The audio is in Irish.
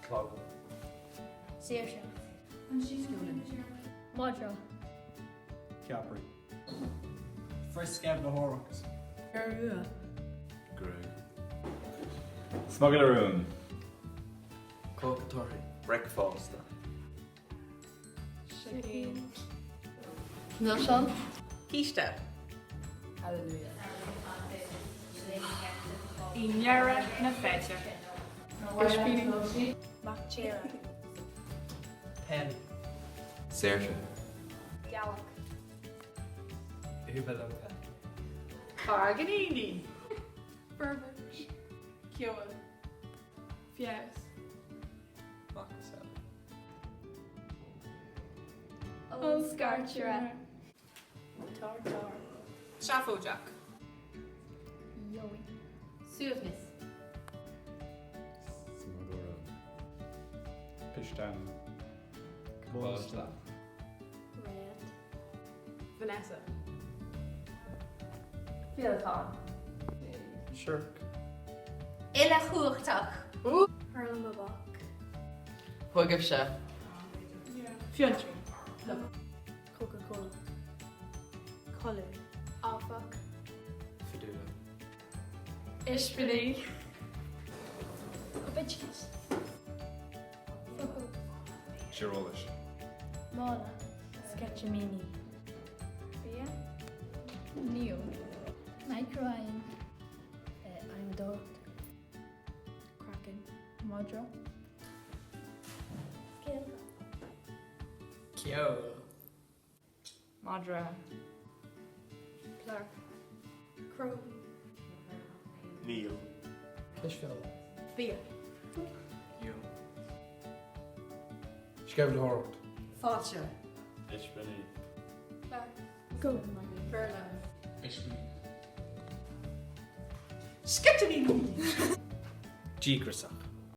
Clogadh. Saoirse. Madra. Ceapairí. Frithsceimhlitheoireacht. Iorua. Gruaig. Smugairle rúin. Cóta torthaí. Bricfeasta. Sicín. Milseán. Císte. Hallelujah. I ndeireadh na feide. Ispíní. Mac tíre. Peil. Saoirse. Gealach. Ubh lobhtha. Paganini. Forbairt. Ceol. Feabhas. Macasamhail. Ollscairtire. Tartar. Seafóideach. Gheobhaidh. Suaimhneas. Smugairle rúin. Pisteanna. Cabáiste. Réad. Vanessa. Féileacán. Siorc. Uilechumhachtach. Hurlamaboc. Chugaibhse. Fiontraí. Coca Cola. Colún. Áfach. Fidúla. Ispíní. Oideachas. Focal. Tíreolais. Mála. Sceitimíní. Bia. Neo. Micro-oigheann. Adhmadóireacht. Craiceann. Madra. Scéalta. Ceol. Madra. Plarc. Cró. Níl. Cispheil. Bia. Eo. Sceimhlitheoireacht. Fáilte. Ispíní. Plarc. Go. Béarla. Ispíní. Sceitimíní! Díograiseach.